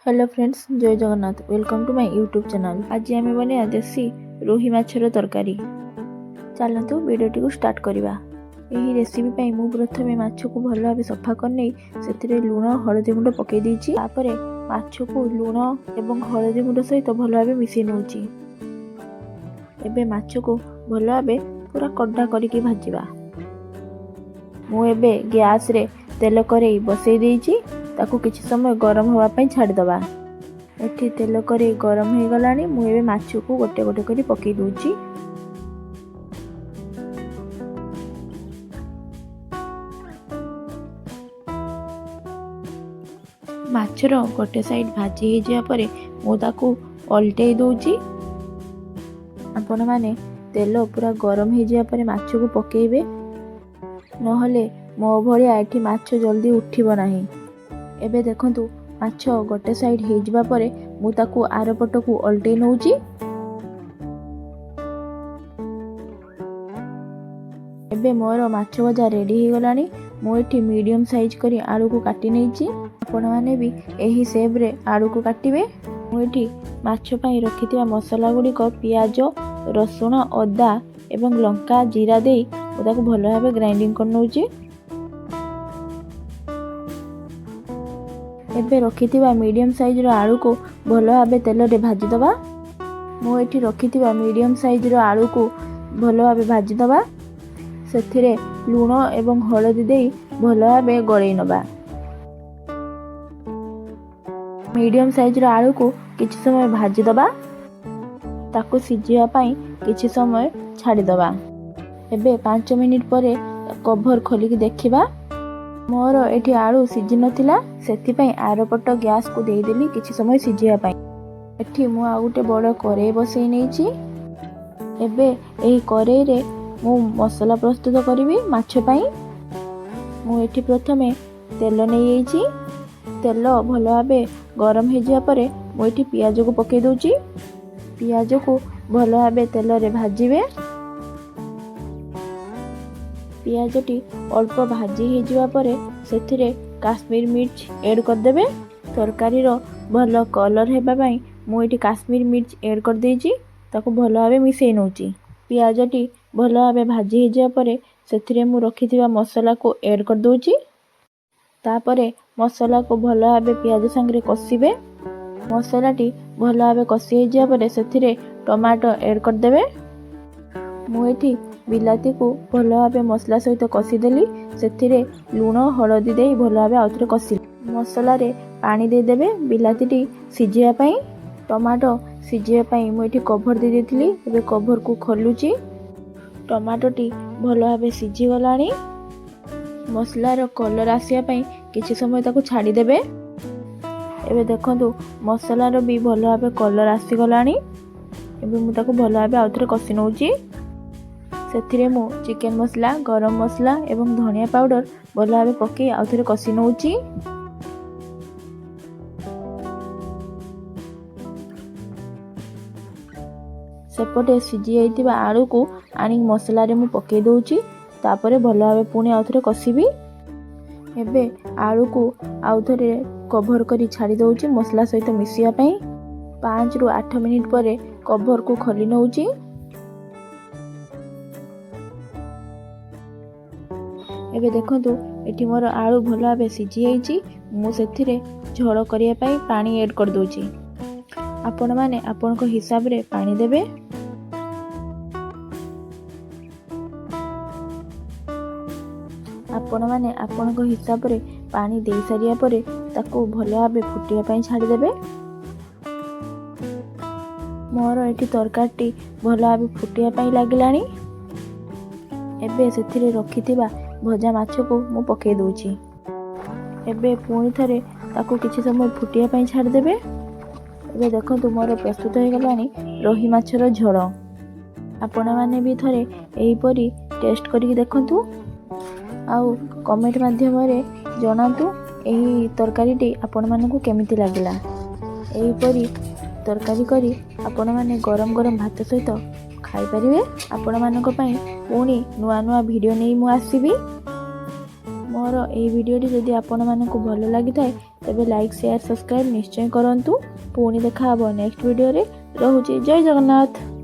Hello friends, Jay Jagannath. Welcome to my YouTube channel. ଆଜି ଆମେ ବନେଇବା ଦେଶୀ ରୋହି ମାଛର ତରକାରୀ। ଚାଲନ୍ତୁ, ଭିଡ଼ିଓଟିକୁ ଷ୍ଟାର୍ଟ କରିବା। ଏହି ରେସିପି ପାଇଁ ମୁଁ ପ୍ରଥମେ ମାଛକୁ ଭଲ ଭାବେ ସଫା କରିନେଇ ସେଥିରେ ଲୁଣ, ହଳଦୀ ଗୁଣ୍ଡ ପକାଇ ଦେଇଛି। ତାପରେ ମାଛକୁ ଲୁଣ ଏବଂ ହଳଦୀ ଗୁଣ୍ଡ ସହିତ ଭଲ ଭାବେ ମିଶାଇ ନେଉଛି। ଏବେ ମାଛକୁ ଭଲ ଭାବେ ପୁରା କଡ଼ା କରିକି ଭାଜିବା। ମୁଁ ଏବେ ଗ୍ୟାସରେ ତେଲ କରେଇ ବସେଇ ଦେଇଛି। ତାକୁ କିଛି ସମୟ ଗରମ ହେବା ପାଇଁ ଛାଡ଼ିଦେବା। ଏଠି ତେଲ କରେଇ ଗରମ ହେଇଗଲାଣି। ମୁଁ ଏବେ ମାଛକୁ ଗୋଟେ ଗୋଟେ କରି ପକାଇ ଦେଉଛି। ମାଛର ଗୋଟେ ସାଇଡ଼୍ ଭାଜି ହେଇଯିବା ପରେ ମୁଁ ତାକୁ ଓଲଟେଇ ଦେଉଛି। ଆପଣମାନେ ତେଲ ପୁରା ଗରମ ହେଇଯିବା ପରେ ମାଛକୁ ପକାଇବେ, ନହେଲେ ମୋ ଭଳିଆ ଏଠି ମାଛ ଜଲ୍ଦି ଉଠିବ ନାହିଁ। ଏବେ ଦେଖନ୍ତୁ, ମାଛ ଗୋଟେ ସାଇଡ଼୍ ହେଇଯିବା ପରେ ମୁଁ ତାକୁ ଆର ପଟକୁ ଓଲଟେଇ ନେଉଛି। ଏବେ ମୋର ମାଛ ଭଜା ରେଡ଼ି ହେଇଗଲାଣି। ମୁଁ ଏଠି ମିଡ଼ିୟମ୍ ସାଇଜ୍ କରି ଆଳୁକୁ କାଟି ନେଇଛି। ଆପଣମାନେ ବି ଏହି ସେପ୍ରେ ଆଳୁକୁ କାଟିବେ। ମୁଁ ଏଠି ମାଛ ପାଇଁ ରଖିଥିବା ମସଲା ଗୁଡ଼ିକ ପିଆଜ, ରସୁଣ, ଅଦା ଏବଂ ଲଙ୍କା, ଜିରା ଦେଇ ମୁଁ ତାକୁ ଭଲ ଭାବେ ଗ୍ରାଇଣ୍ଡିଙ୍ଗ କରିନେଉଛି। ଏବେ ରଖିଥିବା ମିଡ଼ିୟମ୍ ସାଇଜ୍ର ଆଳୁକୁ ଭଲ ଭାବେ ତେଲରେ ଭାଜିଦେବା। ମୁଁ ଏଠି ରଖିଥିବା ମିଡ଼ିୟମ୍ ସାଇଜ୍ର ଆଳୁକୁ ଭଲ ଭାବେ ଭାଜିଦେବା। ସେଥିରେ ଲୁଣ ଏବଂ ହଳଦୀ ଦେଇ ଭଲ ଭାବେ ଗୋଳେଇ ନେବା। ମିଡ଼ିୟମ୍ ସାଇଜ୍ର ଆଳୁକୁ କିଛି ସମୟ ଭାଜିଦେବା। ତାକୁ ସିଝିବା ପାଇଁ କିଛି ସମୟ ଛାଡ଼ିଦେବା। ଏବେ 5 ମିନିଟ୍ ପରେ କଭର୍ ଖୋଲିକି ଦେଖିବା। ମୋର ଏଠି ଆଳୁ ସିଝି ନଥିଲା, ସେଥିପାଇଁ ଆରପଟ ଗ୍ୟାସ୍କୁ ଦେଇଦେଲି କିଛି ସମୟ ସିଝିବା ପାଇଁ। ଏଠି ମୁଁ ଆଉ ଗୋଟେ ବଡ଼ କରେଇ ବସେଇ ନେଇଛି। ଏବେ ଏହି କରେଇରେ ମୁଁ ମସଲା ପ୍ରସ୍ତୁତ କରିବି ମାଛ ପାଇଁ। ମୁଁ ଏଠି ପ୍ରଥମେ ତେଲ ନେଇଯାଇଛି। ତେଲ ଭଲ ଭାବେ ଗରମ ହେଇଯିବା ପରେ ମୁଁ ଏଠି ପିଆଜକୁ ପକାଇ ଦେଉଛି। ପିଆଜକୁ ଭଲ ଭାବେ ତେଲରେ ଭାଜିବେ। ପିଆଜଟି ଅଳ୍ପ ଭାଜି ହେଇଯିବା ପରେ ସେଥିରେ କାଶ୍ମୀର ମିର୍ଚ ଏଡ଼୍ କରିଦେବେ। ତରକାରୀର ଭଲ କଲର୍ ହେବା ପାଇଁ ମୁଁ ଏଠି କାଶ୍ମୀର ମିର୍ଚ ଏଡ଼୍ କରିଦେଇଛି। ତାକୁ ଭଲ ଭାବେ ମିଶାଇ ନେଉଛି। ପିଆଜଟି ଭଲ ଭାବେ ଭାଜି ହେଇଯିବା ପରେ ସେଥିରେ ମୁଁ ରଖିଥିବା ମସଲାକୁ ଏଡ଼୍ କରିଦେଉଛି। ତାପରେ ମସଲାକୁ ଭଲ ଭାବେ ପିଆଜ ସାଙ୍ଗରେ କଷିବେ। ମସଲାଟି ଭଲ ଭାବେ କଷି ହେଇଯିବା ପରେ ସେଥିରେ ଟମାଟୋ ଏଡ଼୍ କରିଦେବେ। ମୁଁ ଏଠି ବିଲାତିକୁ ଭଲ ଭାବେ ମସଲା ସହିତ କଷିଦେଲି। ସେଥିରେ ଲୁଣ, ହଳଦୀ ଦେଇ ଭଲ ଭାବେ ଆଉଥରେ କଷିଲି। ମସଲାରେ ପାଣି ଦେଇଦେବେ ବିଲାତିଟି ସିଝିବା ପାଇଁ। ଟମାଟୋ ସିଝିବା ପାଇଁ ମୁଁ ଏଠି କଭର୍ ଦେଇ ଦେଇଥିଲି। ଏବେ କଭର୍କୁ ଖୋଲୁଛି। ଟମାଟୋଟି ଭଲ ଭାବେ ସିଝିଗଲାଣି। ମସଲାର କଲର୍ ଆସିବା ପାଇଁ କିଛି ସମୟ ତାକୁ ଛାଡ଼ିଦେବେ। ଏବେ ଦେଖନ୍ତୁ, ମସଲାର ବି ଭଲ ଭାବେ କଲର୍ ଆସିଗଲାଣି। ଏବେ ମୁଁ ତାକୁ ଭଲ ଭାବେ ଆଉଥରେ କଷି ନେଉଛି। ସେଥିରେ ମୁଁ ଚିକେନ୍ ମସଲା, ଗରମ ମସଲା ଏବଂ ଧନିଆ ପାଉଡ଼ର ଭଲ ଭାବେ ପକାଇ ଆଉଥରେ କଷି ନେଉଛି। ସେପଟେ ସିଝି ଯାଇଥିବା ଆଳୁକୁ ଆଣି ମସଲାରେ ମୁଁ ପକାଇ ଦେଉଛି। ତାପରେ ଭଲ ଭାବେ ପୁଣି ଆଉଥରେ କଷିବି। ଏବେ ଆଳୁକୁ ଆଉଥରେ କଭର୍ କରି ଛାଡ଼ି ଦେଉଛି ମସଲା ସହିତ ମିଶିବା ପାଇଁ। 5ରୁ 8 ମିନିଟ୍ ପରେ କଭର୍କୁ ଖୋଲି ନେଉଛି। ଏବେ ଦେଖନ୍ତୁ, ଏଠି ମୋର ଆଳୁ ଭଲ ଭାବେ ସିଝି ଯାଇଛି। ମୁଁ ସେଥିରେ ଝୋଳ କରିବା ପାଇଁ ପାଣି ଏଡ଼୍ କରିଦେଉଛି। ଆପଣମାନେ ଆପଣଙ୍କ ହିସାବରେ ପାଣି ଦେବେ। ଆପଣମାନେ ଆପଣଙ୍କ ହିସାବରେ ପାଣି ଦେଇସାରିବା ପରେ ତାକୁ ଭଲ ଭାବେ ଫୁଟିବା ପାଇଁ ଛାଡ଼ିଦେବେ। ମୋର ଏଠି ତରକାରୀଟି ଭଲ ଭାବେ ଫୁଟିବା ପାଇଁ ଲାଗିଲାଣି। ଏବେ ସେଥିରେ ରଖିଥିବା ଭଜା ମାଛକୁ ମୁଁ ପକାଇ ଦେଉଛି। ଏବେ ପୁଣି ଥରେ ତାକୁ କିଛି ସମୟ ଫୁଟିବା ପାଇଁ ଛାଡ଼ିଦେବେ। ଏବେ ଦେଖନ୍ତୁ, ମୋର ପ୍ରସ୍ତୁତ ହୋଇଗଲାଣି ରୋହି ମାଛର ଝୋଳ। ଆପଣମାନେ ବି ଥରେ ଏହିପରି ଟେଷ୍ଟ କରିକି ଦେଖନ୍ତୁ ଆଉ କମେଣ୍ଟ ମାଧ୍ୟମରେ ଜଣାନ୍ତୁ ଏହି ତରକାରୀଟି ଆପଣମାନଙ୍କୁ କେମିତି ଲାଗିଲା। ଏହିପରି ତରକାରୀ କରି ଆପଣମାନେ ଗରମ ଗରମ ଭାତ ସହିତ ଖାଇପାରିବେ। ଆପଣମାନଙ୍କ ପାଇଁ ପୁଣି ନୂଆ ନୂଆ ଭିଡ଼ିଓ ନେଇ ମୁଁ ଆସିବି। ମୋର ମୋର ଏହି ଭିଡ଼ିଓଟି ଯଦି ଆପଣମାନଙ୍କୁ ଭଲ ଲାଗିଥାଏ, ତେବେ ଲାଇକ୍, ସେୟାର, ସବସ୍କ୍ରାଇବ୍ ନିଶ୍ଚୟ କରନ୍ତୁ। ପୁଣି ଦେଖା ହେବ ନେକ୍ସଟ ଭିଡ଼ିଓରେ। ରହୁଛି, ଜୟ ଜଗନ୍ନାଥ।